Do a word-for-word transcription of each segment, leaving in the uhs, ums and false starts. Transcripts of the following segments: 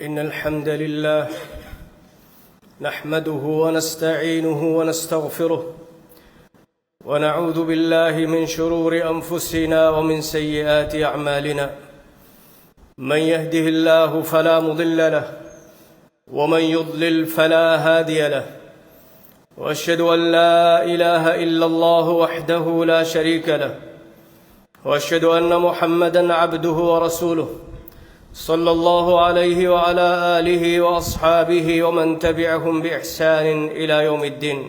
إن الحمد لله نحمده ونستعينه ونستغفره، ونعوذ بالله من شرور أنفسنا ومن سيئات أعمالنا. من يهده الله فلا مضل له، ومن يضلل فلا هادي له، وأشهد أن لا إله إلا الله وحده لا شريك له، وأشهد أن محمدا عبده ورسوله، صلى الله عليه وعلى آله وأصحابه ومن تبعهم بإحسان إلى يوم الدين.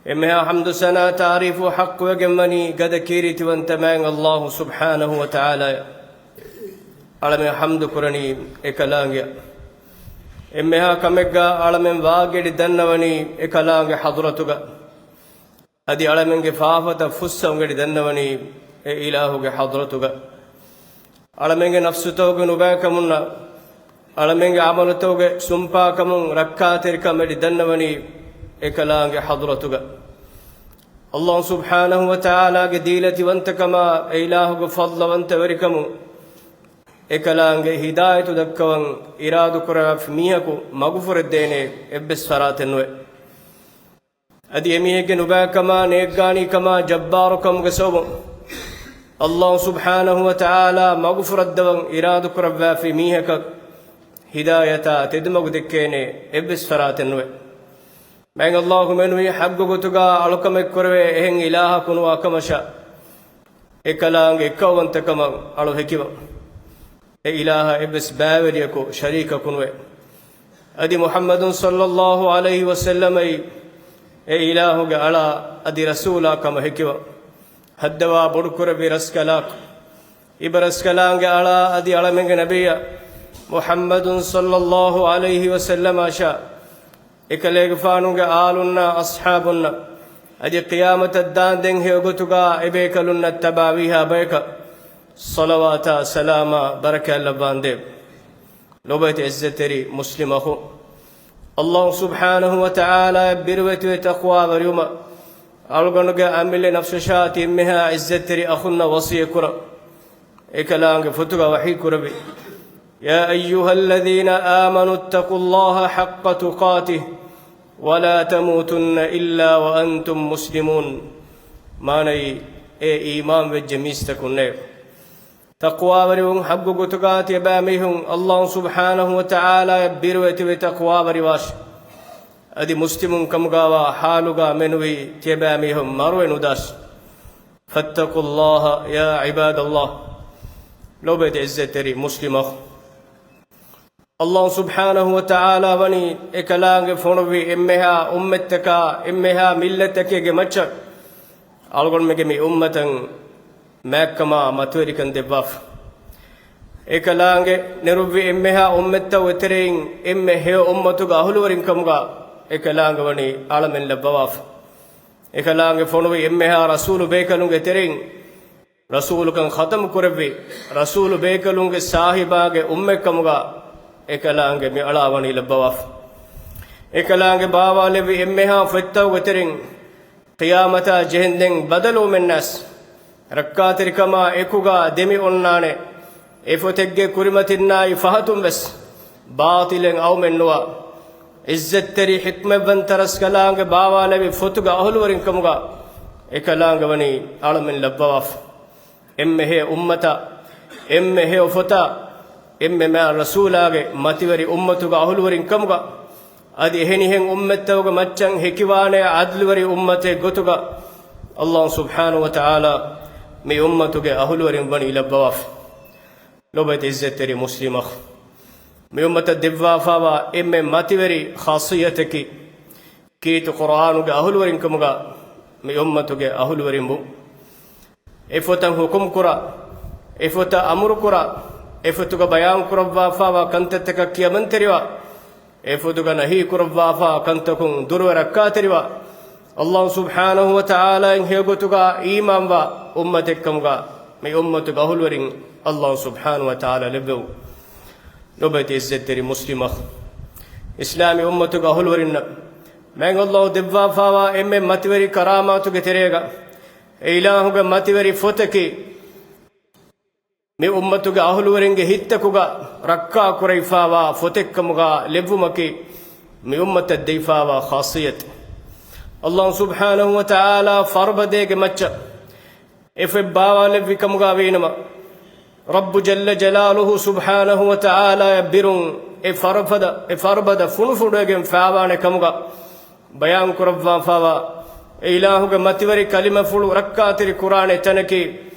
އެންމެހާ ޙަމްދު ސަނާ ތާރީފު ޙައްޤުވެގެންވަނީ ގަދަ ކީރިތިވަންތަ މާތް ﷲ ސުބްޙާނަހު ވަތަޢާލާއަށް. އަޅަމެން ޙަމްދު ކުރަނީ އެކަލާނގެއަށް. އެންމެހާ ކަމެއްގަ އަޅަމެން ވާގެޑި ދަންނަވަނީ އެކަލާނގެ ޙަޟްރަތުގަ. އަދި އަޅަމެންގެ ފާފަތައް ފުއްސަވަން ގެޑި ދަންނަވަނީ އެ އިލާހުގެ ޙަޟްރަތުގަ. އަޅަމެންގެ ނަފްސުތަކުގެ ނުބައިކަމުންނާ، އަޅަމެންގެ ޢަމަލުތަކުގެ ސުންޕާކަމުން ރައްކާތެރިކަމެއް ދަންނަވަނީ އެކަލާނގެ ޙަޟްރަތުގަ. ﷲ ސުބްޙާނަހު ވަތަޢާލާގެ ދީލަތިވަންތަކަމާ، އެ އިލާހުގެ ފަޟްލުވަންތަވެރިކަމުން، އެކަލާނގެ ހިދާޔަތު ދައްކަވަން އިރާދަކުރާ މީހަކު މަގުފުރެދޭނެ އެއްވެސް ފަރާތެއް ނުވޭ. އަދި އެމީހެއްގެ ނުބައިކަމާ، ނޭއްގާނީކަމާ، ޖައްބާރުކަމުގެ ސަބަބުން ﷲ ސުބްޙާނަހު ވަތަޢާލާ މަގުފުރައްދަވަން އިރާދަކުރައްވާފި މީހަކަށް ހިދާޔަތާ ތެދުމަގު ދެއްކޭނެ އެއްވެސް ފަރާތެއް ނުވޭ. މާތް ﷲ މެނުވީ ޙައްޤު ގޮތުގަ އަޅުކަމެއް ކުރެވޭ އެހެން އިލާހަކު ނުވާ ކަމަށާ، އެކަލާނގެ އެއްކައުވަންތަކަމަށް އަޅު ހެކިވަން. އެ އިލާހަށް އެއްވެސް ބައިވެރިޔަކު ޝަރީކަކު ނުވޭ. އަދި މުޙައްމަދު ޞައްލައްލާހު ޢަލައިހި ވަސައްލަމައީ އެ އިލާހުގެ އަޅާ އަދި ރަސޫލާ ކަމަށް ހެކިވަން. ހައްދަވާ ބޮޑުކުރެއްވި ރަސްކަލާކޮ، އިބަރަސްކަލާނގެ އަޅާ އަދި އަޅަމެންގެ ނަބިއްޔާ މުޙައްމަދު ޞައްލައްލާހު ޢަލައިހި ވަސައްލަމަށާ، އެކަލޭގެފާނުގެ އާލުންނާ އަޞްޙާބުންނަށް، އަދި ޤިޔާމަތަށް ދާންދެން ހެޔޮގޮތުގަ އެބޭކަލުންނަށް ތަބާވީހާ ބަޔަކަށް ޞަލަވާތާ ސަލާމާ ބަރަކާތް ލައްވާނދޭވެ. ލޮބުވެތި ޢިއްޒަތްތެރި މުސްލިމް އަޚުން، ﷲ ސުބްޙާނަހު ވަތަޢާލާއަށް ބިރުވެތިވެ ތަޤްވާވެރިވުމަށް އަޅުގަނޑުގެ އަމިއްލަ ނަފްސަށާ ތި އެންމެހާ ޢިއްޒަތްތެރި އަޚުންނަށް ވަޞިއްޔަތް ކުރަން. އެކަލާނގެ ފޮތުގަ ވަޙީ ކުރެއްވި، يا أيها الذين آمنوا اتقوا الله حق تقاته ولا تموتن إلا وأنتم مسلمون. މާނައީ، އޭ އީމާންވެއްޖެ މީސްތަކުންނޭ! ތަޤްވާވެރިވުން ޙައްޤު ގޮތުގަ ތިޔަބައިމީހުން ﷲ ސުބްޙާނަހު ވަތަޢާލާއަށް ބިރުވެތިވެ ތަޤްވާވެރިވާށި. އަދި މުސްލިމުން ކަމުގަވާ ޙާލުގަ މެނުވީ ތިޔަބައިމީހުން މަރުވެ ނުދާށި. فاتقوا الله يا عباد الله. ލޮބުވެތި ޢިއްޒަތްތެރި މުސްލިމް އަޚުން، ﷲ ސުބްޙާނަހު ވަތަޢާލާ ވަނީ އެކަލާނގެ ފޮނުއްވި އެންމެހާ އުއްމަތްތަކާ، އެންމެހާ މިއްލަތްތަކެއްގެ މައްޗަށް އަޅުގަނޑުމެންގެ މި އުއްމަތަށް މާތްކަމާ މަތިވެރިކަން ދެއްވާފަ. އެކަލާނގެ ނެރުއްވި އެންމެހާ އުއްމަތްތައް އެތެރެއިން އެންމެ ހެޔޮ އުއްމަތުގެ އަހުލުވެރިން ކަމުގަ އެކަލާނގެ ވަނީ އަޅަމެން ލައްވަވާފަ. އެކަލާނގެ ފޮނުވި އެންމެހާ ރަސޫލު ބޭކަލުންގެ ތެރެއިން ރަސޫލުކަން ޚަތަމް ކުރެއްވި ރަސޫލު ބޭކަލުންގެ ސާހިބާގެ އުއްމަތް ކަމުގަ އެކަލާނގެ މި އަޅާ ވަނީ ލައްވަވާފަ. އެކަލާނގެ ބާވާލެއްވި އެންމެހާ ފޮތްތަކުގެ ތެރެއިން ޤިޔާމަތާ ޖެހެންދެން ބަދަލުވުމެއްނާސް، ރައްކާތެރިކަމާ އެކުގަ ދެމި އޮންނާނެ. އެ ފޮތެއްގެ ކުރިމަތިންނާއި ފަހަތުން ވެސް ބާޠިލެއް އައުމެއް ނުވާ. ޢިއްޒަތްތެރި ޙިކްމަތްވަންތަ ރަސްކަލާނގެ ބާވާލެވި ފޮތުގެ އަހުލުވެރިން ކަމުގަ އެކަލާނގެ ވަނީ އަޅަމެން ލައްވަވާފަ. އެންމެ ހެޔޮ އުއްމަތާ، އެންމެ ހެޔޮ ފޮތާ، އެންމެ މާތް ރަސޫލާގެ މަތިވެރި އުއްމަތުގެ އަހުލުވެރިން ކަމުގަ، އަދި އެހެނިހެން އުއްމަތްތަކުގެ މައްޗަށް ހެކިވާނެ ޢަދްލުވެރި އުއްމަތެއް ގޮތުގަ، ﷲ ސުބްޙާނަހު ވަތަޢާލާ މި އުއްމަތުގެ އަހުލުވެރިން ވަނީ ލައްވަވާފަ. ލޮބުވެތި ޢިއްޒަތްތެރި މުސްލިމް އަޚުން، މި އުއްމަތަށް ދެއްވާފަވާ އެންމެ މަތިވެރި ޚާޞިއްޔަތަކީ، ކީރިތި ޤުރްއާނުގެ އަހުލުވެރިން ކަމުގަ މި އުއްމަތުގެ އަހުލުވެރިން ވުން. އެފޮތަށް ޙުކުމް ކުރާ، އެފޮތަށް އަމުރު ކުރާ، އެފޮތުގަ ބަޔާން ކުރައްވާފަވާ ކަންތައްތަކަށް ކިޔަމަންތެރިވާ، އެފޮތުގަ ނަހީ ކުރައްވާފާ ކަންތަކުން ދުރުވެ ރައްކާތެރިވާ، ﷲ ސުބްޙާނަހު ވަތަޢާލާއިން ހެޔޮގޮތުގަ އީމާންވާ އުއްމަތެއްކަމުގަ މި އުއްމަތުގެ އަހުލުވެރިން ﷲ ސުބްޙާނަހު ވަތަޢާލާ ލެއްވެވުން. ލޮބުވެތި ޢިއްޒަތްތެރި މުސްލިމް އަޚުން، އިސްލާމީ އުއްމަތުގެ އަހުލުވެރިންނަށް މާތް ﷲ ދެއްވާފާވާ އެންމެ މަތިވެރި ކަރާމާތުގެ ތެރޭގަ އެ އިލާހުގެ މަތިވެރި ފޮތަކީ، މި އުއްމަތުގެ އަހުލުވެރިންގެ ހިތްތަކުގަ ރައްކާކުރެވިފާވާ ފޮތެއްކަމުގަ ލެއްވުމަކީ، މި އުއްމަތަށް ދެވިފާވާ ޚާޞިއްޔަތެއް. އައްލާހު ސުބްޙާނަހު ވަ ތަޢާލާ ފަރުބަދައިގެ މައްޗަށް އެ ފޮތް ބާވާލެއްވި ކަމުގަ ވީނަމަ، ރައްބު ޖައްލަ ޖަލާލުހު ސުބްޙާނަހު ވަ ތަޢާލާއަށް ބިރުން އެ ފަރުބަދަ، އެ ފަރުބަދަ ފުނޑުފުނޑުވެގެން ފާވާނެ ކަމުގަ ބަޔާންކުރައްވާފާވާ، އެ އިލާހުގެ މަތިވެރި ކަލިމަފުޅު ރައްކާތެރި ކުރާނެ ތަނަކީ،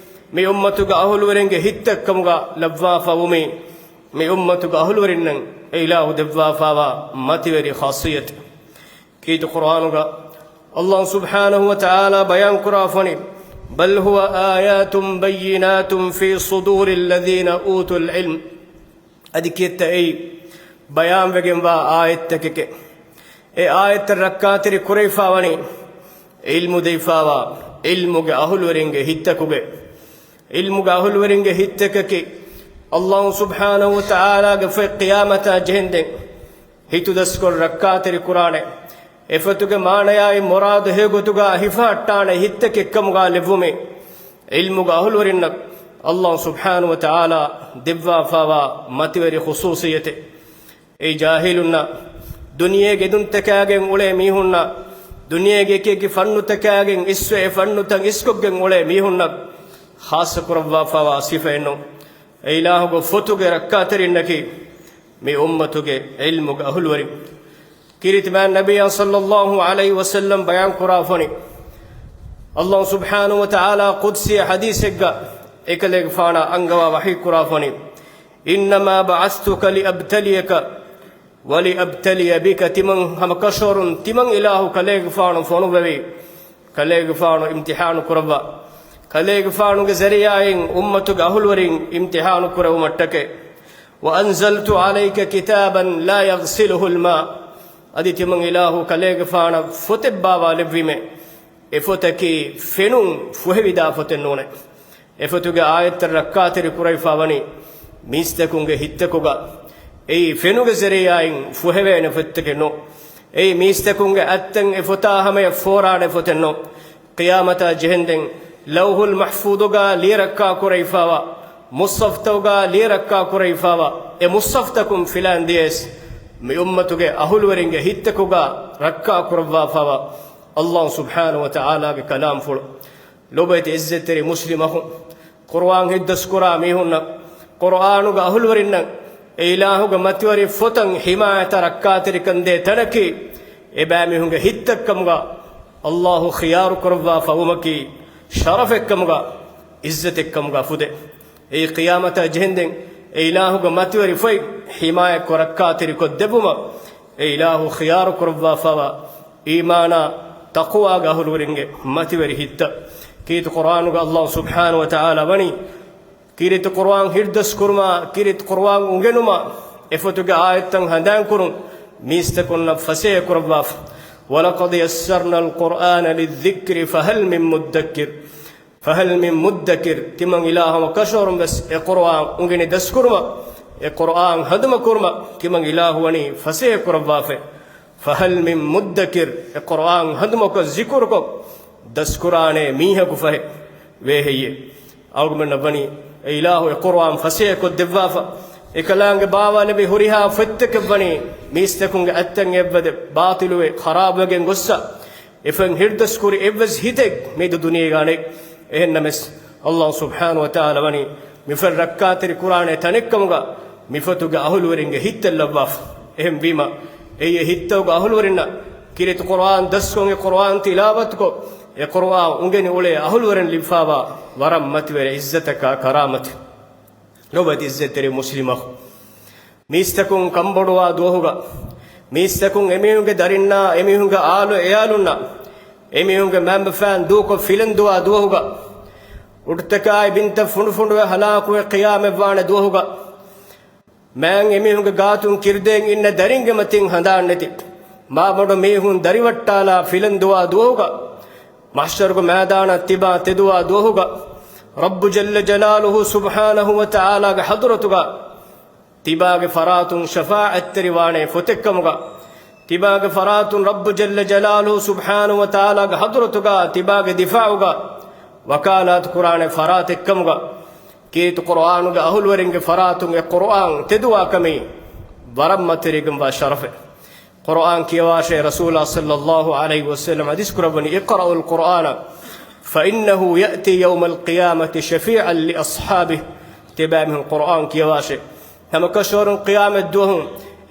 މި އުއްމަތުގެ އަހުލުވެރިންގެ ހިތްތައްކަމުގަ ލައްވާފަ ވުމީ، މި އުއްމަތުގެ އަހުލުވެރިންނަށް އެ އިލާހު ދެއްވާފާވާ މަތިވެރި ޚާޞިއްޔަތެއް. ކީރިތި ޤުރްއާނުގަ އައްލާހު ސުބްޙާނަހު ވަ ތަޢާލާ ބަޔާންކުރާފަނީ، بل هو آيات بينات في صدور الذين أوتوا العلم. އަދި ކިއެއްތަ އެއީ ބަޔާންވެގެންވާ އާޔަތްތަކެކޭ. އެ އާޔަތްތައް ރައްކާތެރި ކުރެވިފާވަނީ، ޢިލްމު ދެވިފާވާ، ޢިލްމުގެ އަހުލުވެރިންގެ ހިތްތަކުގެ، ޢިލްމުގެ އަހުލުވެރިންގެ ހިތްތަކަކީ، އައްލާހު ސުބްޙާނަހު ވަ ތަޢާލާގެ ފޮތް ޤިޔާމަތާ ޖެހެންދެން ހިތުދަސްކޮށް ރައްކާތެރި ކުރާނެ، އެފޮތުގެ މާނަޔާއި މުރާދު ހެޔޮގޮތުގަ ހިފަހައްޓާނެ ހިތްތަކެއްކަމުގަ ލެއްވުމީ، ޢިލްމުގެ އަހުލުވެރިންނަށް އައްލާހު ސުބްޙާނަހު ވަ ތަޢާލާ ދެއްވާފާވާ މަތިވެރި ޚުޞޫޞިއްޔަތެއް. އެއީ ޖާހިލުންނަށް، ދުނިޔޭގެ އެދުންތަކާގެން އުޅޭ މީހުންނަށް، ދުނިޔޭގެ އެކި އެކި ފަންނުތަކާގެން އިސްވެ އެ ފަންނުތައް އިސްކޮށްގެން އުޅޭ މީހުންނަށް ޚާއްޞަކުރައްވާފާވާ ސިފައެއްނު. އެ އިލާހުގެ ފޮތުގެ ރައްކާތެރިންނަކީ، މި އުއްމަތުގެ ޢިލްމުގެ އަހުލުވެރިން. ކީރިތި މާތް ނަބިއްޔާ ޞައްލައްލާހު ޢަލައިހި ވަސައްލަމް ބަޔާންކުރާފަނި، އައްލާހު ސުބްޙާނަހު ވަ ތަޢާލާ ޤުދްސީ ޙަދީޘެއްގަ އެކަލޭގެފާނަށް އަންގަވާ ވަޙީކުރާފަނި، إنما بعثتك لأبتليك ولأبتلي بك. ތިމަން ހަމަ ކަށަވަރުން ތިމަން އިލާހު ކަލޭގެފާނު ފޮނުއްވެވީ، ކަލޭގެފާނު އިމްތިޙާނު ކުރައްވާ، ކަލޭގެފާނުގެ ޒަރީޢާއިން އުއްމަތުގެ އަހުލުވެރިން އިމްތިޙާނު ކުރެވުމަށްޓަކައި. وأنزلت عليك كتابا لا يغسله الماء. އަދި ތިމަން އިލާހު ކަލޭގެފާނަށް ފޮތެއް ބާވާލެއްވީމޭ، އެ ފޮތަކީ ފެނުން ފުހެވިދާ ފޮތެއް ނޫނޭ. އެފޮތުގެ އާޔަތްތައް ރައްކާތެރި ކުރެވިފާވަނީ މީސްތަކުންގެ ހިތްތަކުގަ، އެއީ ފެނުގެ ޒަރީޢާއިން ފުހެވޭނެ ފޮތްތަކެއް ނޫން. އެއީ މީސްތަކުންގެ އަތްތައް އެ ފޮތާ ހަމަޔަށް ފޯރާނެ ފޮތެއް ނޫން. ޤިޔާމަތާ ޖެހެންދެން ލައުޙުލް މަޙްފޫޡުގަ ލިޔެ ރައްކާ ކުރެވިފާވާ، މުޞްޙަފްތަކުގަ ލިޔެ ރައްކާ ކުރެވިފާވާ، އެ މުޞްޙަފްތަކުން ފިލާން ދިޔަޔަސް، މި އުއްމަތުގެ އަހުލުވެރިންގެ ހިތްތަކުގަ ރައްކާ ކުރައްވާފާވާ، އައްލާހު ސުބްޙާނަހު ވަ ތަޢާލާގެ ކަލާމްފުޅު. ލޮބުވެތި އިއްޒަތްތެރި މުސްލިމް އަޚުން، ޤުރުއާން ހިތްދަސްކުރާ މީހުންނަށް، ޤުރުއާނުގެ އަހުލުވެރިންނަށް، އެ އިލާހުގެ މަތިވެރި ފޮތަށް ޙިމާޔަތަށް ރައްކާތެރިކަން ދޭ ތަނަކީ، އެބައިމީހުންގެ ހިތްތައްކަމުގަ އައްލާހު ޚިޔާރު ކުރައްވާފަ ވުމަކީ، ޝަރަފެއްކަމުގަ، އިއްޒަތެއްކަމުގަ ފުދޭ. އެއީ ޤިޔާމަތާ ޖެހެންދެން އެ އިލާހުގެ މަތިވެރި ފޮތް ޙިމާޔަތްކޮށް ރައްކާތެރިކޮށް ދެއްވުމަށް، އެ އިލާހު ޚިޔާރު ކުރައްވާފަވާ އީމާނާ ތަޤުވާގެ އަހުލުވެރިންގެ މަތިވެރި ހިތްތައް. ކީރިތި ޤުރުއާނުގަ އައްލާހު ސުބްޙާނަހު ވަ ތަޢާލާ ވަނީ، ކީރިތި ޤުރުއާން ހިތްދަސްކުރުމާ، ކީރިތި ޤުރުއާން އުނގެނުމާ، އެފޮތުގެ އާޔަތްތައް ހަނދާންކުރުން މީސްތަކުންނަށް ފަސޭހަކުރައްވާފަ. وَلَقَدْ يَسَّرْنَا الْقُرْآنَ لِلذِّكْرِ فَهَلْ مِن مُّدَّكِرٍ. فَهَلْ مِن مُّدَّكِرٍ. ތިމަން އިލާހު ކަށަވަރުން ވެސް އެ ޤުރުއާން އުނގެނި ދަސްކުރުމަށް، އެ ޤުރުއާން ހަނދުމަކުރުމަށް ތިމަން އިލާހު ވަނީ ފަސޭހަކުރައްވާފަ. فَهَلْ مِن مُّدَّكِرٍ. އެ ޤުރުއާން ހަނދުމަކޮށް، ޒިކުރުކޮށް، ދަސްކުރާނެ މީހަކު ފަހެ ވޭ ހެއްޔޭ؟ އަޅުގަނޑަށް ވަނީ އެ އިލާހު އެ ޤުރުއާން ފަސޭހަކޮށް ދެއްވާފަ. އެކަލާނގެ ބާވާލެވި ހުރިހާ ފޮތްތަކެއް ވަނީ މީސްތަކުންގެ އަތްތައް އެއްވަދެ ބާޠިލުވެ ޚަރާބުވެގެން ގޮއްސަ. އެފަން ހިތްދަސްކުރި އެއްވެސް ހިތެއް މިއަދު ދުނިޔޭގަ ނެތް. އެހެންނަމަވެސް، އައްލާހު ސުބްޙާނަހު ވަ ތަޢާލާ ވަނީ މިފޮތް ރައްކާތެރި ކުރާނެ ތަނެއްކަމުގަ މިފޮތުގެ އަހުލުވެރިންގެ ހިތްތައް ލައްވާފަ. އެހެންވީމަ، އެއީ އެ ހިތްތަކުގެ އަހުލުވެރިންނަށް ކީރިތި ޤުރުއާން ދަސްކޮށް، އެ ޤުރުއާން ތިލާވަތުކޮށް، އެ ޤުރުއާން އުނގެނި އުޅޭ އަހުލުވެރިން ލިބިފާވާ ވަރަށް މަތިވެރި އިއްޒަތަކާ ކަރާމަތެއް. ލޮބުވެތި އިއްޒަތްތެރި މުސްލިމް އަޚުން، މީސްތަކުން ކަންބޮޑުވާ ދުވަހުގަ، މީސްތަކުން އެމީހުންގެ ދަރިންނާ، އެމީހުންގެ އާލު އެޔާލުންނާ، އެމީހުންގެ މައިންބަފައިން ދޫކޮށް ފިލަން ދުވާ ދުވަހުގަ، އުޑުތަކާއި ބިންތައް ފުނޑުފުނޑުވެ ހަލާކުވެ ޤިޔާމަތްވާނެ ދުވަހުގަ، މައިން އެމީހުންގެ ގާތުން ކިރިދޭން އިންނަ ދަރިންގެ މަތިން ހަނދާން ނެތި، މާބޮޑު މީހުން ދަރިވައްޓާލާ ފިލަން ދުވާ ދުވަހުގަ، މަޙްޝަރުގެ މައިދާނަށް ތިބާ ތެދުވާ ދުވަހުގަ، ރައްބު ޖައްލަ ޖަލާލުހު ސުބްޙާނަހު ވަ ތަޢާލާގެ ޙަޟްރަތުގަ، ތިބާގެ ފަރާތުން ޝަފާޢަތްތެރިވާނެ ފޮތެއްކަމުގަ، ތިބާގެ ފަރާތުން ރައްބު ޖައްލަ ޖަލާލުހު ސުބްޙާނަހު ވަ ތަޢާލާގެ ޙަޟްރަތުގަ ތިބާގެ ދިފާޢުގަ ވަކާލާތު ކުރާނެ ފަރާތެއްކަމުގަ، ކީރިތި ޤުރުއާނުގެ އަހުލުވެރިންގެ ފަރާތުން އެ ޤުރުއާން ތެދުވާ ކަމީ ވަރަށް މަތިވެރިކަންވާ ޝަރަފެއް. ޤުރުއާން ކިޔަވާށޭ، ރަސޫލާ ޞައްލައްލާހު ޢަލައިހި ވަސައްލަމަ ޙަދީޘް ކުރައްވަނީ، "اقرؤوا القرآن فإنه يأتي يوم القيامة شفيعا لأصحابه." ތިބާމީހުން ޤުރުއާން ކިޔަވާށޭ. ހަމަކަށަވަރުން ޤިޔާމަތް ދުވަހު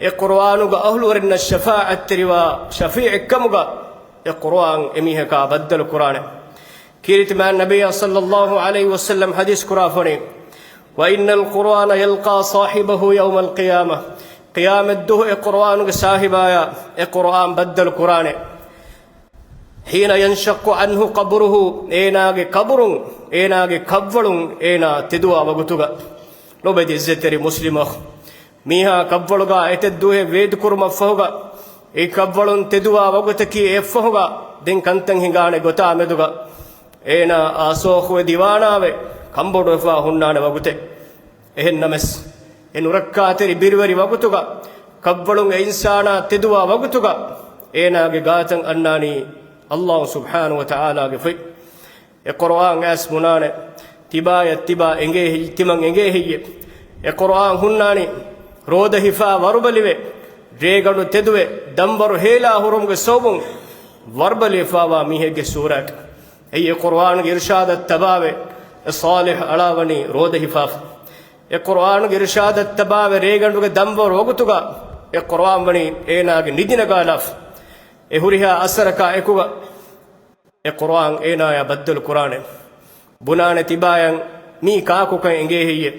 އެ ޤުރުއާނުގެ އަހުލުވެރިންނަށް ޝަފާޢަތްތެރިވާ ޝަފީޢެއްކަމުގަ އެ ޤުރުއާން އެމީހަކާ ބައްދަލު ކުރާނެ. ކީރިތި މާތް ނަބިއްޔާ ޞައްލައްލާހު ޢަލައިހި ވަސައްލަމަ ޙަދީޘް ކުރާފަނީ، "وإن القرآن يلقى صاحبه يوم القيامة." ޤިޔާމަތްދުވަހު އެ ޤުރުއާނުގެ ސާހިބާޔާ އެ ޤުރުއާން ބައްދަލު ކުރާނެ. "حين ينشق عنه قبره." އޭނާގެ ޤަބުރުން، އޭނާގެ ކަށްވަޅުން އޭނާ ތެދުވާ ވަގުތުގަ. ލޯބިވެތި ޢިއްޒަތްތެރި މުސްލިމް އަޚް، މީހާ ކަށްވަޅުގަ އެތައް ދުވަހެއް ވޭތުކުރުމަށްފަހުގަ، އެ ކަށްވަޅުން ތެދުވާ ވަގުތަކީ އެއަށްފަހުގަ، ދެން ކަންތައް ހިނގާނެ ގޮތާ މެދުގަ އޭނާ އާސޯހުވެ ދިވާނާވެ ކަނބޮޑުވެފާ ހުންނާނެ ވަގުތެއް. އެހެންނަމަސް، އެ ނުރައްކާތެރި ބިރުވެރި ވަގުތުގަ، ކަށްވަޅުން އެ އިންސާނާ ތެދުވާ ވަގުތުގަ، އޭނާގެ ގާތަށް އަންނާނީ ﷲ ސުބްޙާނަހޫ ވަތަޢާލާގެ ފޮތް. އެ ޤުރުއާން އައިސް ބުނާނެ، ތިބާޔަށް ތިބާ އެނގޭ ހެއްޔެ، ތިމަން އެނގޭ ހެއްޔެ؟ އެ ޤުރުއާން ހުންނާނީ ރޯދަ ހިފާ ވަރުބަލިވެ، ރޭގަނޑު ތެދުވެ، ދަންވަރު ހޭލާ ހުރުމުގެ ސަބަބުން ވަރުބަލިވެފާވާ މީހެއްގެ ޞޫރައަކަށް. އެއީ އެ ޤުރުއާންގެ އިރުޝާދަށް ތަބާވެ، އެ ޞާލިޙު އަޅާވަނީ ރޯދަ ހިފާފަ. އެ ޤުރުއާންގެ އިރުޝާދަށް ތަބާވެ، ރޭގަނޑުގެ ދަންވަރު ވަގުތުގަ އެ ޤުރުއާން ވަނީ އޭނާގެ ނިދި ނަގާލާފަ. އެ ހުރިހާ އަސަރަކާ އެކުގަ އެ ޤުރުއާން އޭނާޔާ ބައްދަލު ކުރާނެ. ބުނާނެ ތިބާޔަށް މީ ކާކުކަން އެނގޭ ހެއްޔެ؟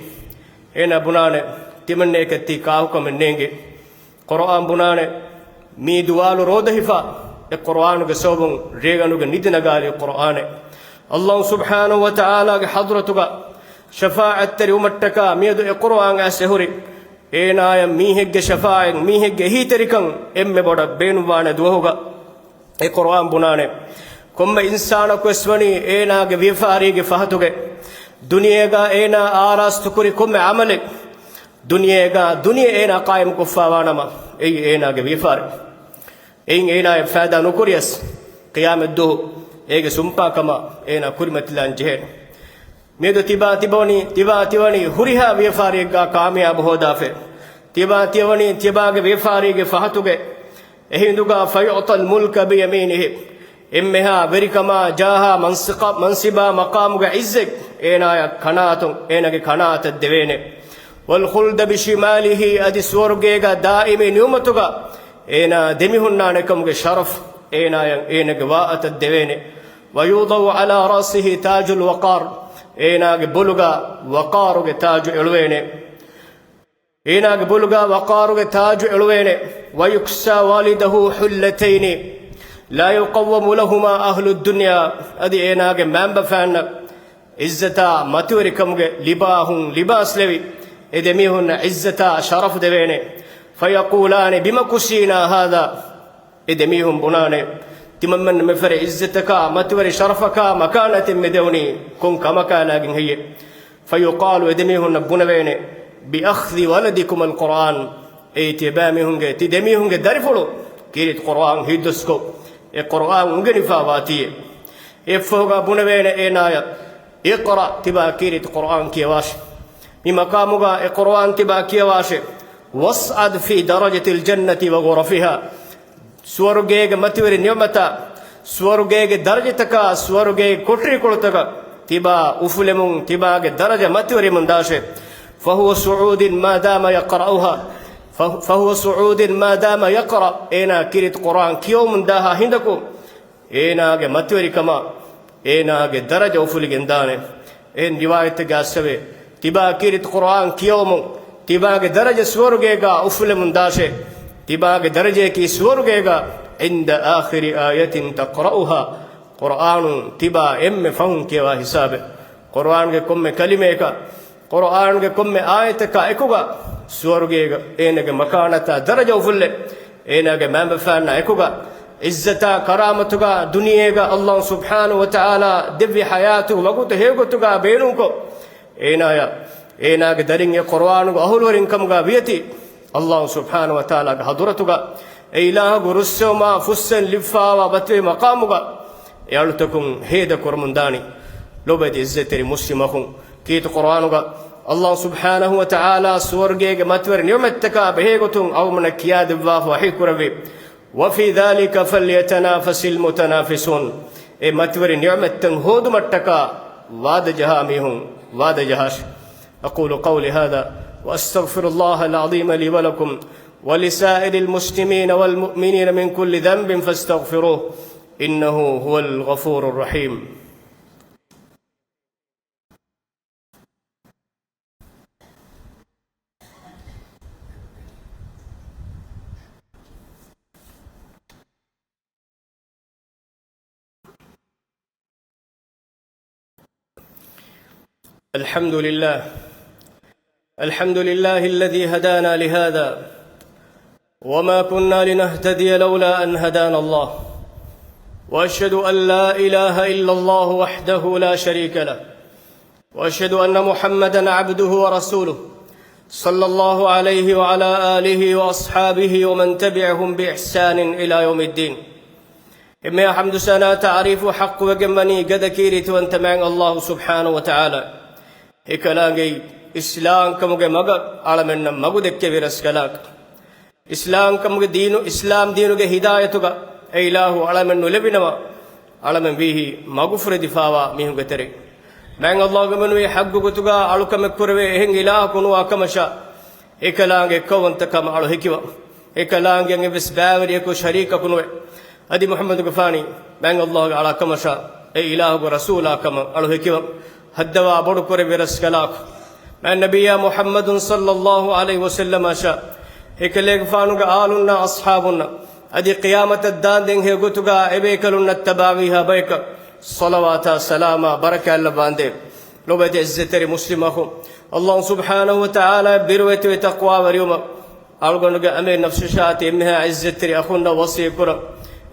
އޭނާ ބުނާނެ ތިމަންނައަކަށް ތީ ކާކުކަމެއް ނޭނގެ. ޤުރުއާން ބުނާނެ މީ ދުވާލު ރޯދަ ހިފާ، އެ ޤުރުއާނުގެ ސަބަބުން ރޭގަނޑުގެ ނިދި ނަގާލި ޤުރުއާނެއް. ﷲ ސުބްޙާނަހޫ ވަތަޢާލާގެ ޙަޟްރަތުގަ ޝަފާޢަތްތެރިވުމަށްޓަކާ މިއަދު އެ ޤުރުއާން އައިސް އެހުރި. އޭނާޔަށް މީހެއްގެ ޝަފާޢަތް، މީހެއްގެ އެހީތެރިކަން އެންމެ ބޮޑަށް ބޭނުންވާނެ ދުވަހުގަ އެ ޤުރުއާން ބުނާނެ. ކޮންމެ އިންސާނަކުވެސް ވަނީ އޭނާގެ ވިޔަފާރީގެ ފަހަތުގެ. ދުނިޔޭގަ އޭނާ އާރާސްތުކުރި ކޮންމެ ޢަމަލެއް، ދުނިޔޭގަ ދުނިޔެ އޭނާ ޤާއިމުކޮށްފާވާނަމަ، އެއީ އޭނާގެ ވިޔަފާރި. އެއިން އޭނާއަށް ފައިދާ ނުކުރިޔަސް، ޤިޔާމަތްދުވަހު އޭގެ ސުންޕާކަމަށް އޭނާ ކުރިމަތިލާން ޖެހޭނެ. މިއަދު ތިބާ ތިބަވަނީ، ތިބާ ތިވަނީ ހުރިހާ ވިޔަފާރިއެއްގަ ކާމިޔާބު ހޯދާފަ. ތިބާ ތިޔަވަނީ ތިބާގެ ވިޔަފާރީގެ ފަހަތުގެ. އެހިނދުގަ فيعطى الملك بيمينه، އެންމެހާ ވެރިކަމާ، ޖާހާ، މަންސިކަ-، މަންސިބާ، މަޤާމުގެ ޢިއްޒަތް އޭނާޔަށް ކަނާތު، އޭނާގެ ކަނާތަށް ދެވޭނެ. والخلد بشماله، އަދި ސުވަރުގޭގަ ދާއިމީ ނިޢުމަތުގަ އޭނާ ދެމިހުންނާނެ ކަމުގެ ޝަރަފް އޭނާޔަށް އޭނާގެ ވާހަކަތަށް ދެވޭނެ. ويوضع على رأسه تاج الوقار، އޭނާގެ ބޮލުގަ ވަޤާރުގެ ތާޖު އެޅުވޭނެ. އޭނާގެ ބޮލުގަ ވަޤާރުގެ ތާޖު އެޅުވޭނެ. ويكسى والده حلتين لا يقوم لهما أهل الدنيا، އަދި އޭނާގެ މައިންބަފައިންނަށް ޢިއްޒަތާ މަތިވެރިކަމުގެ ލިބާހުން ލިބާސް ލެވި، އެ ދެމީހުންނަށް ޢިއްޒަތާ ޝަރަފް ދެވޭނެ. فيقولان بم كسينا هذا، އެ ދެމީހުން ބުނާނެ، ތިމަންމެން މިފަދަ ޢިއްޒަތަކާ، މަތިވެރި ޝަރަފަކާ، މަކާނަތެއް މި ދެވުނީ ކޮން ކަމަކާލާގެން ހެއްޔެ؟ فيقال، އެ ދެމީހުންނަށް ބުނެވޭނެ، بأخذ ولدكما القرآن، އޭ ތިޔަބައިމީހުންގެ، ތި ދެމީހުންގެ ދަރިފުޅު ކީރިތި ޤުރުއާން ހިތްދަސްކޮށް، އެ ޤުރުއާން އުނގެނިފަ ވާތީއޭ. އެއަށްފަހުގަ ބުނެވޭނެ އޭނާޔަށް، اقرأ، ތިބާ ކީރިތި ޤުރުއާން ކިޔަވާށޭ. މި މަޤާމުގަ އެ ޤުރުއާން ތިބާ ކިޔަވާށޭ. واصعد في درجة الجنة وغرفها، ސުވަރުގޭގެ މަތިވެރި ނިޢުމަތާ، ސުވަރުގޭގެ ދަރަޖަތަކާ، ސުވަރުގޭގެ ކޮޓަރިކޮޅުތަކަށް ތިބާ އުފުލެމުން، ތިބާގެ ދަރަޖަ މަތިވެރިވަމުން ދާށޭ. فهو صعود ما دام يقرأها، ف-، فهو صعود ما دام يقرأ، އޭނާ ކީރިތި ޤުރުއާން ކިޔަވަމުން ދާހާ ހިނދަކު އޭނާގެ މަތިވެރިކަމާ އޭނާގެ ދަރަޖަ އުފުލިގެން ދާނެ. އެހެން ރިވާޔަތެއްގަ އައިސްފަވޭ، ތިބާ ކީރިތި ޤުރުއާން ކިޔަވަމުން ތިބާގެ ދަރަޖަ ސުވަރުގޭގަ އުފުލެމުން ދާށޭ. ތިބާގެ ދަރަޖަޔަކީ ސުވަރުގޭގަ عند آخر آية تقرأها، ޤުރުއާނު ތިބާ އެންމެ ފަހުން ކިޔަވާ ހިސާބެއް. ޤުރުއާންގެ ކޮންމެ ކަލިމަޔަކަށް، ޤުރުއާންގެ ކޮންމެ އާޔަތަކާ އެކުގަ ސުވަރުގޭގަ އޭނާގެ މަކާނަތާ ދަރަޖަ އުފުއްލޭ. އޭނާގެ މައިންބަފައިންނާ އެކުގަ ޢިއްޒަތާ ކަރާމަތުގަ ދުނިޔޭގަ ﷲ ސުބްޙާނަހޫ ވަތަޢާލާ ދެއްވި ޙަޔާތު ވަގުތު ހެޔޮގޮތުގަ ބޭނުންކޮށް، އޭނާޔަށް އޭނާގެ ދަރިން އެ ޤުރުއާނުގެ އަހުލުވެރިން ކަމުގަ ވިޔަތި ﷲ ސުބްޙާނަހޫ ވަތަޢާލާގެ ޙަޟްރަތުގަ އެ އިލާހުގެ ރުއްސެވުމާ ފުއްސެން ލިބިފާވާ މަތިވެރި މަޤާމުގަ އެ އަޅުތަކުން ހޭދަ ކުރަމުން ދާނީ. ލޯބިވެތި ޢިއްޒަތްތެރި މުސްލިމް އަޚުން، ކީރިތި ޤުރުއާނުގަ ﷲ ސުބްޙާނަހޫ ވަތަޢާލާ ސުވަރުގޭގެ މަތިވެރި ނިޢުމަތްތަކާ ބެހޭގޮތުން އަޅުގަނޑުމެންނަށް ކިޔާދެއްވާފަ ވަޙީކުރެއްވި، وفي ذلك فليتنافس المتنافسون. އެ މަތިވެރި ނިޢުމަތްތައް ހޯދުމަށްޓަކާ ވާދަޖަހާ މީހުން ވާދަޖަހާށި. أقول قولي هذا وأستغفر الله العظيم لي ولكم ولسائر المسلمين والمؤمنين من كل ذنب فاستغفروه إنه هو الغفور الرحيم. الحمد لله. الحمد لله الذي هدانا لهذا وما كنا لنهتدي لولا أن هدانا الله. وأشهد أن لا إله إلا الله وحده لا شريك له. وأشهد أن محمدا عبده ورسوله. صلى الله عليه وعلى آله وأصحابه ومن تبعهم بإحسان إلى يوم الدين. އެންމެހާ ޙަމްދު ސަނާ ތަޢުރީފު ޙައްޤުވެގެންވަނީ ގަދަ ކީރިތިވަންތަ މާތް ﷲ ސުބްޙާނަހޫ ވަތަޢާލާ. އެކަލާނގެ އިސްލާމްކަމުގެ މަގަށް އަޅަމެންނަށް މަގު ދެއްކެވި ރަސްކަލާކަށް. އިސްލާމްކަމުގެ ދީނު، އިސްލާމް ދީނުގެ ހިދާޔަތުގަ އެ އިލާހު އަޅަމެން ނުލެވިނަމަ، އަޅަމެން ވީހި މަގުފުރެދިފާވާ މީހުންގެ ތެރެއިން. މާތް ﷲ ގެމެނުވީ ޙައްޤު ގޮތުގަ އަޅުކަމެއް ކުރެވޭ އެހެން އިލާހަކު ނުވާ ކަމަށާ، އެކަލާނގެ އެއްކައުވަންތަކަމަށް އަޅު ހެކިވަން. އެކަލާނގެ އެއްވެސް ބައިވެރިޔަކު ޝަރީކަކު ނުވެ. އަދި މުޙައްމަދުގެފާނީ މާތް ﷲ ގެ އަޅާ ކަމަށާ، އެ އިލާހުގެ ރަސޫލާ ކަމަށް އަޅު ހެކިވަން. ހައްދަވާ ބޮޑު ކުރެއްވި ރަސްކަލާކު، މާތް ނަބިއްޔާ މުޙައްމަދު ޞައްލައްލާހު ޢަލައިހި ވަސައްލަމަށާ، އެކަލޭގެފާނުގެ އާލުންނާ އަޞްޙާބުންނަށް، އަދި ޤިޔާމަތަށް ދާންދެން ހެޔޮ ގޮތުގަ އެބޭކަލުންނަށް ތަބާވީހާ ބަޔަކަށް ޞަލަވާތާ ސަލާމާ ބަރަކާތްލައްވާނދޭ. ލޮބުވެތި ޢިއްޒަތްތެރި މުސްލިމް އަޚުން، ﷲ ސުބްޙާނަހޫ ވަތަޢާލާ ބިރުވެތިވެ ތަޤްވާވެރިވުމަށް އަޅުގަނޑުގެ އަމިއްލަ ނަފްސަށާ އެންމެހާ ޢިއްޒަތްތެރި އަޚުންނަށް ވަޞިއްޔަތްކުރަން.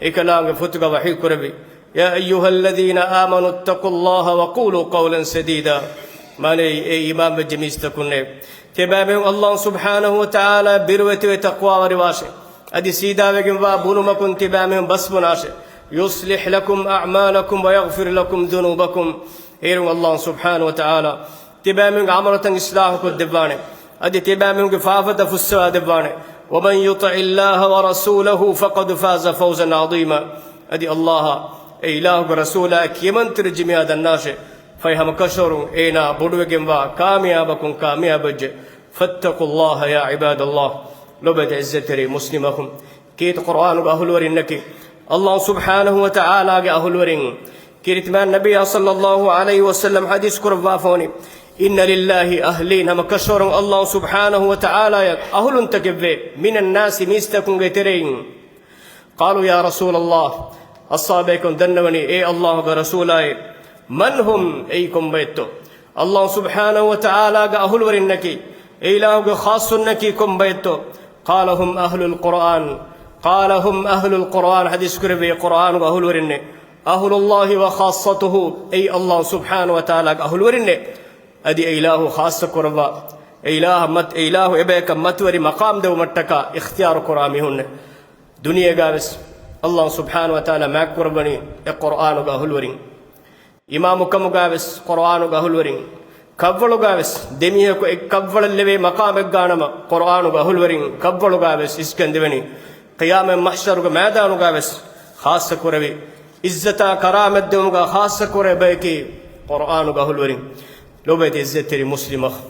އެކަލާނގެ ފޮތުގަ ވަޙީކުރެއްވި، يا أيها الذين آمنوا اتقوا الله وقولوا قولا سديدا. މާނައީ، އޭ އީމާންވެއްޖެ މީސްތަކުންނޭ، ތިޔަބައިމީހުން ﷲ ސުބްޙާނަހޫ ވަތަޢާލާ ބިރުވެތިވެ ތަޤްވާވެރިވާށޭ. އަދި ސީދާވެގެންވާ ބުނުމަކުން ތިޔަބައިމީހުން ބަސްބުނާށޭ. يصلح لكم أعمالكم ويغفر لكم ذنوبكم. އޭރުން ﷲ ސުބްޙާނަހޫ ވަތަޢާލާ ތިޔަބައިމީހުންގެ ޢަމަލުތައް އިޞްލާޙުކޮށްދެއްވާނެ. އަދި ތިޔަބައިމީހުންގެ ފާފަތައް ފުއްސަވާދެއްވާނެ. ومن يطع الله ورسوله فقد فاز فوزا عظيما. އަދި ﷲ އާ އެ އިލާހުގެ ރަސޫލާ ކިޔަމަންތެރިވެއްޖެ މިއާ ދަންނާށޭ. ފަހެ ހަމަކަށަވަރުން އޭނާ ބޮޑުވެގެންވާ ކާމިޔާބަކުން ކާމިޔާބުވެއްޖެ. فاتقوا الله يا عباد الله. ލޮބުވެތި ޢިއްޒަތްތެރި މުސްލިމް އަޚުން، ކީރިތި ޤުރުއާނުގެ އަހުލުވެރިންނަކީ، ﷲ ސުބްޙާނަހޫ ވަތަޢާލާގެ އަހުލުވެރިން. ކީރިތި މާތް ނަބިއްޔާ ޞައްލައްލާހު ޢަލައިހި ވަސައްލަމް ޙަދީޘް ކުރައްވާފަވަނީ، إن لله أهلين، ހަމަކަށަވަރުން ﷲ ސުބްޙާނަހޫ ވަތަޢާލާއަށް އަހުލުންތަކެއްވޭ، من الناس، މީސްތަކުންގެ ތެރެއިން. قالوا يا رسول الله، އަޞްޙާބޭކަން ދަންނަވަނީ، އޭ ﷲ ގެ ރަސޫލާއޭ، من هم، އެއީ ކޮންބައެއްތޯ؟ ﷲ ސުބްޙާނަހޫ ވަތަޢާލާގެ އަހުލުވެރިންނަކީ، އެ އިލާހުގެ ޚާއްޞުންނަކީ ކޮންބައެއްތޯ؟ قال هم أهل القرآن. قال هم أهل القرآن، ޙަދީޘް ކުރެއްވީ ޤުރުއާނުގެ އަހުލުވެރިންނޭ. أهل الله وخاصته، އެއީ ﷲ ސުބްޙާނަހޫ ވަތަޢާލާގެ އަހުލުވެރިންނޭ. އަދި އެ އިލާހު ޚާއްޞަ ކުރައްވާ، އެ އިލާހަށް މަތި، އެ އިލާހު އެބަޔަކަށް މަތިވެރި މަޤާމް ދެވުމަށްޓަކާ އިޚްތިޔާރު ކުރާ މީހުންނޭ. ދުނިޔޭގަވެސް ﷲ ސުބްޙާނަހޫ ވަތަޢާލާ މާތްކުރައްވަނީ އެ ޤުރުއާނުގެ އަހުލުވެރިން. އިމާމުކަމުގަވެސް ޤުރުއާނުގެ އަހުލުވެރިން، ކަށްވަޅުގަވެސް ދެމީހަކު އެއްކަށްވަޅަށް ލެވޭ މަޤާމެއްގަ ނަމަ، ޤުރުއާނުގެ އަހުލުވެރިން، ކަށްވަޅުގަވެސް އިސްކަން ދެވެނީ، ޤިޔާމަތް މަޙްޝަރުގެ މައިދާނުގަވެސް ޚާއްޞަ ކުރެވި، ޢިއްޒަތާ ކަރާމަތް ދެވުމުގަ ޚާއްޞަ ކުރެވޭ ބަޔަކީ ޤުރުއާނުގެ އަހުލުވެރިން. ލޮބުވެތި ޢިއްޒަތްތެރި މުސްލިމް އަޚުން،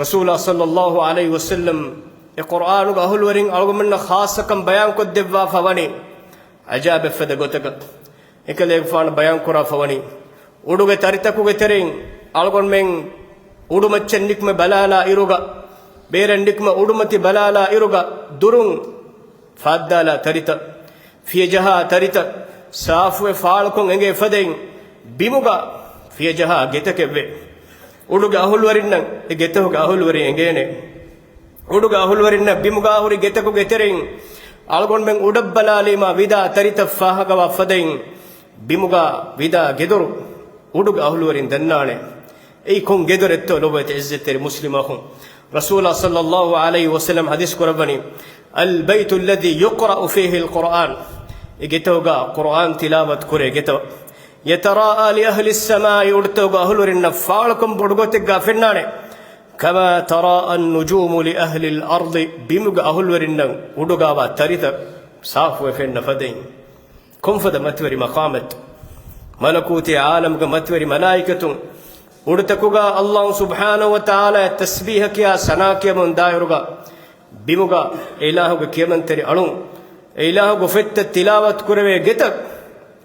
ރަސޫލާ ޞައްލައްލާހު ޢަލައިހި ވަސައްލަމް އެ ޤުރުއާނުގެ އަހުލުވެރިން އަޅުގަނޑުމެންނަށް ޚާއްޞަކަން ބަޔާންކޮށްދެއްވާފަ ވަނީ ޢަޖާއިބެއް ފަދަ ގޮތަކަށް. އެކަލޭގެފާނު ބަޔާންކުރާފަ ވަނީ، އުޑުގެ ތަރިތަކުގެ ތެރެއިން އަޅުގަނޑުމެން އުޑުމައްޗަށް ނިކުމެ ބަލާލާ އިރުގަ، ބޭރަށް ނިކުމެ އުޑުމަތި ބަލާލާ އިރުގަ، ދުރުން ފާއްދާލާ ތަރިތައް، ފިޔަޖަހާ ތަރިތައް، ސާފުވެ ފާޅުކޮށް އެނގޭ ފަދައިން، ބިމުގަ ފިޔަޖަހާ ގެތަކެއްވޭ. އުޑުގެ އަހުލުވެރިންނަށް އެ ގެތަކުގެ އަހުލުވެރިން އެނގޭނެ. އުޑުގެ އަހުލުވެރިންނަށް ބިމުގަ ހުރި ގެތަކުގެ ތެރެއިން އަޅުގަނޑުމެން އުޑަށް ބަލާލީމާ ވިދާ ތަރިތައް ފާހަގަވާ ފަދައިން، ބިމުގަ ވިދާ ގެދޮރު އުޑުގެ އަހުލުވެރިން ދަންނާނެ. އެއީ ކޮން ގެދޮރެއްތޯ ލޮބުވެތި ޢިއްޒަތްތެރި މުސްލިމް އަޚުން؟ ރަސޫލާ ޞައްލައްލާހު ޢަލައިހި ވަސައްލަމް ޙަދީޘް ކުރައްވަނީ، البيت الذي يقرأ فيه القرآن، އެ ގެތަކުގަ ޤުރުއާން ތިލާވަތު ކުރޭ ގެތައް. يتراءى لأهل السماء، އުޑުތަކުގެ އަހުލުވެރިންނަށް ފާޅުކަން ބޮޑުގޮތެއްގާ ފެންނާނެ. كما تراءى النجوم لأهل الأرض، ބިމުގެ އަހުލުވެރިންނަށް އުޑުގާވާ ތަރިތައް ސާފުވެ ފެންނަ ފަދައިން. ކޮންފަދަ މަތިވެރި މަޤާމެއްތަ؟ މަލަކޫތީ ޢާލަމުގެ މަތިވެރި މަލާއިކަތުން އުޑުތަކުގާ ﷲ ސުބްޙާނަހޫ ވަތަޢާލާއަށް ތަސްބީޙަ ކިޔާ ސަނާ ކިޔަމުން ދާއިރުގަ، ބިމުގަ އެ އިލާހުގެ ކިޔަމަންތެރި އަޅުން، އެ އިލާހުގެ ފޮތްތައް ތިލާވަތު ކުރެވޭ ގެތައް،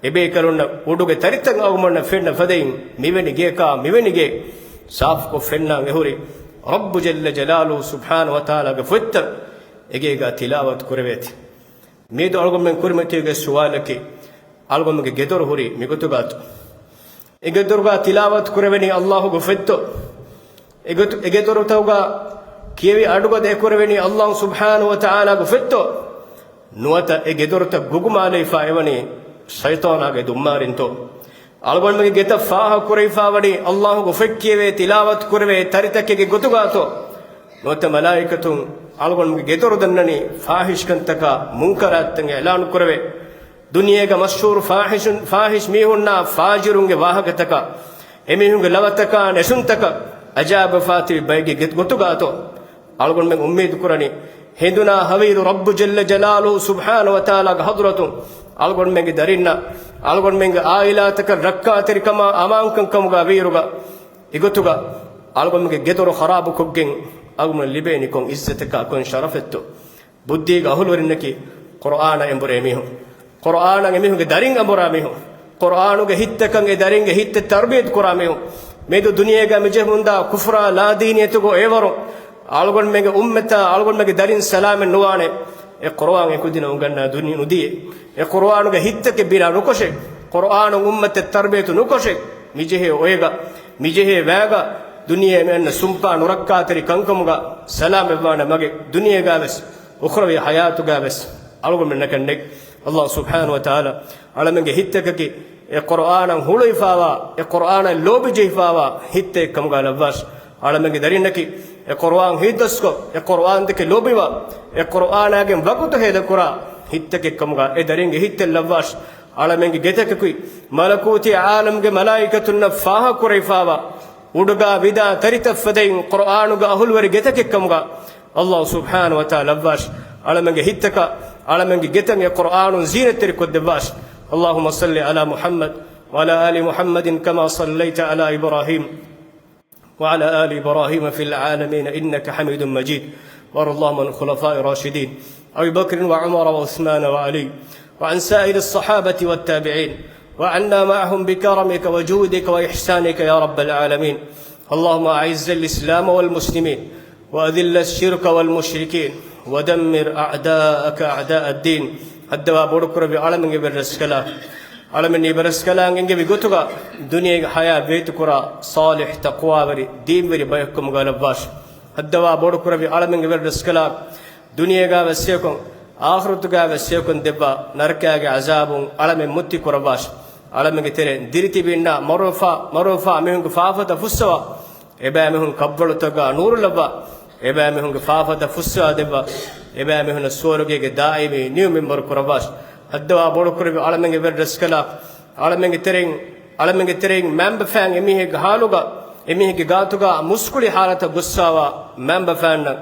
އެބޭކަލުންނަށް އުޑުގެ ތަރިތައް އަޅުގަނޑަށް ފެންނަ ފަދައިން، މިވެނި ގެޔަކާ މިވެނި ގެ ސާފުކޮށް ފެންނާން އެހުރި ރައްބު ޖައްލަ ޖަލާލުހޫ ސުބްޙާނަހޫ ވަތަޢާލާގެ ފޮތްތައް އެގޭގާ ތިލާވަތު ކުރެވޭތި. މިއަދު އަޅުގަނޑުމެން ކުރިމަތީގެ ސުވާލަކީ، އަޅުގަނޑުގެ ގެދޮރު ހުރީ މިގޮތުގާތޯ؟ އެ ގެދޮރުގާ ތިލާވަތު ކުރެވެނީ ﷲގެ ފޮތްތޯ؟ އެ ގޮތު، އެ ގެދޮރުތަކުގާ ކިޔެވި އަޑުގަދަ އެކުރެވެނީ ﷲ ސުބްޙާނަހޫ ވަތަޢާލާގެ ފޮތްތޯ؟ ނުވަތަ އެ ގެދޮރުތައް ގުގުމާލައިފާ އެވަނީ ޝައިޠާނާގެ ދުންމާރިންތޯ؟ އަޅުގަނޑުމެންގެ ގެތައް ފާހަގަކުރެވިފާވަނީ ﷲގެ ފޮތް ކިޔެވޭ، ތިލާވަތު ކުރެވޭ ތަރިތަކެއްގެ ގޮތުގާތޯ؟ ނުވަތަ މަލާއިކަތުން އަޅުގަނޑުމެންގެ ގެދޮރު ދަންނަނީ ފާޙިޝްކަންތަކާ މުންކަރާތްތައް އިޢްލާނު ކުރެވޭ، ދުނިޔޭގަ މަޝްހޫރު ފާޙިޝުން، ފާޙިޝް މީހުންނާ ފާޖިރުންގެ ވާހަކަތަކާ، އެމީހުންގެ ލަވަތަކާ ނެށުންތަކަށް އަޖާއިބުވެފާތިބި ބައެއްގެ ގެ-، ގޮތުގާތޯ؟ އަޅުގަނޑުމެން އުއްމީދު ކުރަނީ، ހެނދުނާ ހަވީރު ރައްބު ޖައްލަ ޖަލާލުހޫ ސުބްޙާނަހޫ ވަތަޢާލާގެ ޙަޟްރަތުން އަޅުގަނޑުމެންގެ ދަރިންނަށް، އަޅުގަނޑުމެންގެ ޢާއިލާތަކަށް ރައްކާތެރިކަމާ އަމާންކަން ކަމުގާ ވީއިރުގަ، އެގޮތުގަ އަޅުގަނޑުމެންގެ ގެދޮރު ޚަރާބުކޮށްގެން އަޅުގަނޑުމެން ލިބޭނީ ކޮން ޢިއްޒަތަކާ، ކޮން ޝަރަފެއްތޯ؟ ބުއްދީގެ އަހުލުވެރިންނަކީ ޤުރްއާނަށް އެނބުރޭ މީހުން. ޤުރްއާނަށް އެމީހުންގެ ދަރިން އަނބުރާ މީހުން. ޤުރްއާނުގެ ހިތްތަކަށް އެ ދަރިންގެ ހިތްތައް ތަރުބިޔަތު ކުރާ މީހުން. މިއަދު ދުނިޔޭގަ މިޖެހެމުންދާ ކުފްރާ ލާދީނިއްޔަތުގެ އެވަރު އަޅުގަނޑުމެންގެ އުއްމަތާ އަޅުގަނޑުމެންގެ ދަރިން ސަލާމަތް ނުވާނެ. އެ ޤުރްއާން އެކުދިންނަށް އުނގަންނާ ދުނި-، ނުދިޔަ. އެ ޤުރްއާނުގެ ހިތްތަކެއް ބިނާ ނުކޮށެ. ޤުރްއާނުން އުއްމަތެއް ތަރުބިޔަތު ނުކޮށެ. މިޖެހޭ އޮއެގަ، މިޖެހޭ ވައިގަ، ދުނިޔެ މި އަންނަ ސުންޕާ ނުރައްކާތެރި ކަންކަމުގަ ސަލާމަތްވާނެ މަގެއް ދުނިޔޭގަ ވެސް، އުޚްރަވީ ޙަޔާތުގަ ވެސް އަޅުގަނޑުމެންނަކަށް ނެތް. ﷲ ސުބްޙާނަހޫ ވަތަޢާލާ އަޅަމެންގެ ހިތްތަކަކީ އެ ޤުރްއާނަށް ހުޅުވިފާވާ، އެ ޤުރްއާނަށް ލޯބި ޖެހިފާވާ ހިތްތައް ކަމުގަ ލައްވާށި. އަޅަމެންގެ ދަރިންނަކީ އެ ޤުރްއާން ހިތްދަސްކޮށް، އެ ޤުރްއާން ދެކެ ލޯބިވާ، އެ ޤުރްއާނާގެން ވަގުތު ހޭދަކުރާ ހިތްތަކެއް ކަމުގަ އެ ދަރިންގެ ހިތްތައް ލައްވާށި. އަޅަމެންގެ ގެތަކަކީ މަލަކޫތީ ޢާލަމްގެ މަލާއިކަތުންނަށް ފާހަގަކުރެވިފާވާ އުޑުގަ ވިދާ ތަރިތައް ފަދައިން ޤުރްއާނުގެ އަހުލުވެރި ގެތަކެއް ކަމުގަ ﷲ ސުބްޙާނަހޫ ވަތަޢާލާ ލައްވާށި. އަޅަމެންގެ ހިތްތަކަށް، އަޅަމެންގެ ގެތައް އެ ޤުރްއާނުން ޒީނަތްތެރިކޮށްދެއްވާށި. اللهم صل على محمد وعلى آل محمد كما صليت على إبراهيم وعلى آل إبراهيم في العالمين إنك حميد مجيد. وارض اللهم عن الخلفاء الراشدين أبي بكر وعمر وعثمان وعلي وعن سائر الصحابة والتابعين وعنا معهم بكرمك وجودك وإحسانك يا رب العالمين. اللهم أعز الإسلام والمسلمين وأذل الشرك والمشركين ودمر أعداءك أعداء الدين. ހައްދަވާ ބޮޑުކުރެއްވި އަޅަމެންގެ ވެރިރަސްކަލާ، އަޅަމެން އެ ވެރިރަސްކަލާނގެ އެންގެވި ގޮތުގަ ދުނިޔޭގެ ޙަޔާތް ވޭތުކުރާ ޞާލިޙް ތަޤްވާވެރި ދީންވެރި ބަޔަކުކަމުގަ ލައްވާށި. ހައްދަވާ ބޮޑުކުރެއްވި އަޅަމެންގެ ވެރިރަސްކަލާ، ދުނިޔޭގަ ވެސް ހެޔޮކޮށް، އާޚިރަތުގަ ވެސް ހެޔޮކޮށް ދެއްވާ ނަރަކައިގެ ޢަޒާބުން އަޅަމެން މުއްތި ކުރައްވާށި. އަޅަމެންގެ ތެރެއިން ދިރިތިބި އިންނާ މަރުވެފާ، މަރުވެފާ މީހުންގެ ފާފަތައް ފުއްސަވާ. އެބައިމީހުން ކަށްވަޅުތަކުގަ ނޫރު ލައްވާ. އެބައިމީހުންގެ ފާފަތައް ފުއްސަވާ ދެއްވާ. އެބައިމީހުންނަށް ސުވަރުގޭގެ ދާއިމީ ނިޢުމަތް މަރު ކުރައްވާށި. ހައްދަވާ ބޮޑުކުރެއްވި އަޅަމެންގެ ވެރިރަސްކަލާ، އަޅަމެންގެ ތެރެއިން، އަޅަމެންގެ ތެރެއިން މައިންބަފައިން އެމީހެއްގެ ޙާލުގަ، އެމީހެއްގެ ގާތުގަ މުސްކުޅި ޙާލަތަށް ގޮއްސަވާ މައިންބަފައިންނަށް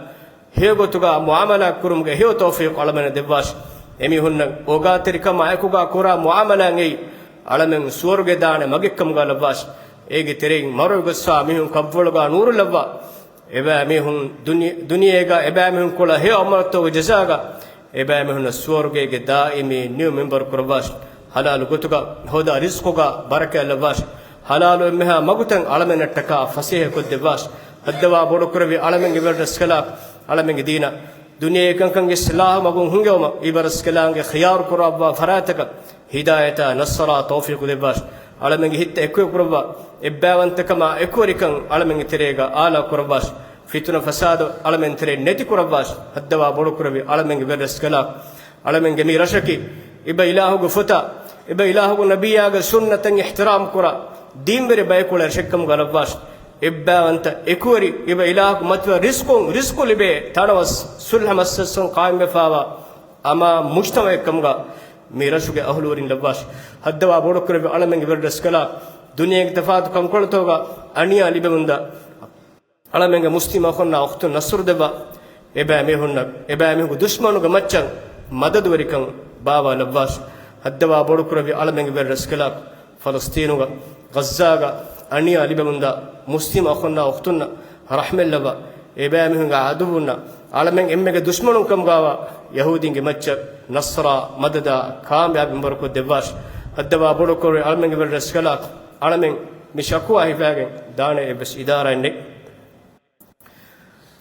ހެޔޮގޮތުގަ މުޢާމަލާތް ކުރުމުގެ ހެޔޮ ތައުފީޤު އަޅަމެންނަށް ދެއްވާށި. އެމީހުންނަށް އޯގާތެރިކަމާ އެކުގަ ކުރާ މުޢާމަލާތް އެއީ، އަޅަމެން ސުވަރުގެ ދާނެ މަގެއްކަމުގަ ލައްވާށި. އޭގެ ތެރެއިން މަރުވެގޮއްސާ މީހުން ކަށްވަޅުގަ ނޫރު ލައްވާ. އެބައިމީހުން ދުނި-، ދުނިޔޭގަ އެބައިމީހުން ކުޅަ ހެޔޮ ޢަމަލުތަކުގެ ޖަޒާގަ އެބައިމީހުންނަށް ސުވަރުގޭގެ ދާއިމީ ނިޢުމަތް މިންވަރު ކުރައްވާށި. ޙަލާލު ގޮތުގަ ހޯދާ ރިޒްޤުގަ ބަރަކާތް ލައްވާށި. ޙަލާލު އެންމެހާ މަގުތައް އަޅަމެންނަށްޓަކާ ފަސޭހަކޮށްދެއްވާށި. ހައްދަވާ ބޮޑުކުރެއްވި އަޅަމެންގެ ވެރިރަސްކަލާ، އަޅަމެންގެ ދީނަށް ދުނިޔޭގެ ކަންކަންގެ އިޞްލާޙު މަގުން ހިންގެވުމަށް އިބަރަސްކަލާނގެ ޚިޔާރު ކުރައްވާ ފަރާތަކަށް ހިދާޔަތާ ނަޞްރާ ތައުފީޤު ދެއްވާށި. އަޅަމެންގެ ހިތްތައް އެކުއެއް ކުރައްވާ، އެއްބައިވަންތަކަމާ އެކުވެރިކަން އަޅަމެންގެ ތެރޭގަ އާލާ ކުރައްވާށި. ފިތުނަ ފަސާދަ އަޅަމެން ތެރެއިން ނެތި ކުރައްވާށި. ހައްދަވާ ބޮޑުކުރެއްވި އަޅަމެންގެ ވެރިރަސްކަލާ، އަޅަމެންގެ މި ރަށަކީ އެބަ އިލާހުގެ ފޮތާ، އެބަ އިލާހުގެ ނަބިއްޔާގެ ސުންނަތަށް އިޙްތިރާމް ކުރާ، ދީންވެރި ބަޔަކު އުޅޭ ރަށެއްކަމުގަ ލައްވާށި. އެއްބައިވަންތަ އެކުވެރި، އެބަ އިލާހުގެ މަތިވެރި ރިޒްޤުން ރިޒްޤު ލިބޭ ތަނަވަސް ޞުލްޙަ މަސައްކަތް ޤާއިމްވެފާވާ އަމާން މުޖްތަމަޢެއްކަމުގަ މި ރަށުގެ އަހުލުވެރިން ލައްވާށި. ހައްދަވާ ބޮޑުކުރެއްވި އަޅަމެންގެ ވެރިރަސްކަލާ، ދުނިޔޭގެ ތަފާތު ކަންކޮޅުތަކުގަ އަނިޔާ ލިބެމުންދާ އަޅަމެންގެ މުސްލިމް އަޚުންނާ އުޚްތުން ނަޞްރު ދެއްވާ، އެބައިމީހުންނަށް، އެބައިމީހުންގެ ދުޝްމަނުގެ މައްޗަށް މަދަދުވެރިކަން ބާވާ ލައްވާށި. ހައްދަވާ ބޮޑުކުރެއްވި އަޅަމެންގެ ވެރިރަސްކަލާކޮ، ފަލަސްޠީނުގަ، ޣައްޒާގަ އަނިޔާ ލިބެމުންދާ މުސްލިމް އަޚުންނާ އުޚްތުންނަށް ރަޙްމަތްލައްވާ، އެބައިމީހުންގެ ޢަދުއްވުންނަށް، އަޅަމެން އެންމެގެ ދުޝްމަނުން ކަމުގައިވާ ޔަހޫދީންގެ މައްޗަށް ނަޞްރާ، މަދަދާ، ކާމިޔާބީ މިންވަރުކޮށްދެއްވާށި. ހައްދަވާ ބޮޑުކުރެއްވި އަޅަމެންގެ ވެރިރަސްކަލާކޮ، އަޅަމެން މި ޝަކުވާ ހިފާގެން ދާނެ އެއްވެސް އިދާރާއެއް ނެތް.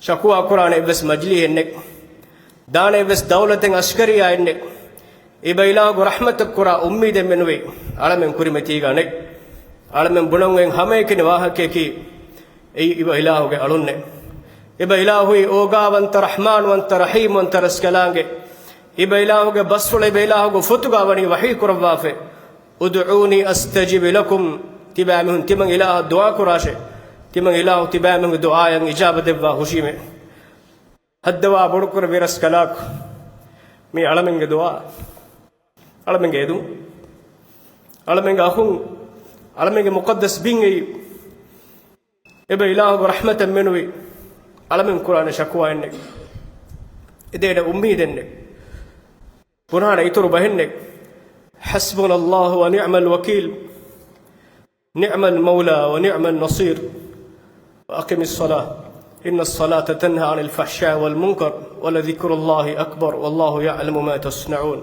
ޝަކުވާ ކުރާނެ އެއްވެސް މަޖިލީހެއް ނެތް. ދާނެ އެއްވެސް ދައުލަތެއް އަސްކަރިއްޔާއެއް ނެތް. އިބަ އިލާހުގެ ރަޙްމަތަށް ކުރާ އުއްމީދެއް މެނުވީ އަޅަމެން ކުރިމަތީގަ ނެތް. އަޅަމެން ބުނަން އޮތް ހަމައެކަނި ވާހަކައަކީ އެއީ އިބަ އިލާހުގެ އަޅުންނޭ. އިބަ އިލާހުއީ އޯގާވަންތަ، ރަޙްމާންވަންތަ، ރަޙީމްވަންތަ ރަސްކަލާނގެ. އިބަ އިލާހުގެ ބަސްފުޅަށް އިބަ އިލާހުގެ ފޮތުގަ ވަނީ ވަޙީ ކުރައްވާފައި. ادعوني أستجب لكم. ތިބާމީހުން ތިމަން އިލާހަށް ދުޢާ ކުރާށޭ. ތިމަން އިލާހު ތިބާމީހުންގެ ދުޢާއަށް އިޖާބަ ދެއްވާ ހުށީމޭ. ހައްދަވާ ބޮޑުކުރެއްވި ރަސްކަލާކޮ، މީ އަޅަމެންގެ ދުޢާ، އަޅަމެންގެ އެދުން، އަޅަމެންގެ އަޚުން، އަޅަމެންގެ މުޤައްދަސް ބިން އެއީ. އިބަ އިލާހުގެ ރަޙްމަތަށް މެނުވީ އަޅަމެން ކުރާނެ ޝަކުވާއެއް ނެތް. އެދޭނެ އުއްމީދެއް ނެތް. ބުނާނެ އިތުރު ބަހެއް ނެތް. حسبنا الله ونعم الوكيل، نعم المولى ونعم النصير، وأقم الصلاة، إن الصلاة تنهى عن الفحشاء والمنكر، ولذكر الله أكبر، والله يعلم ما تصنعون.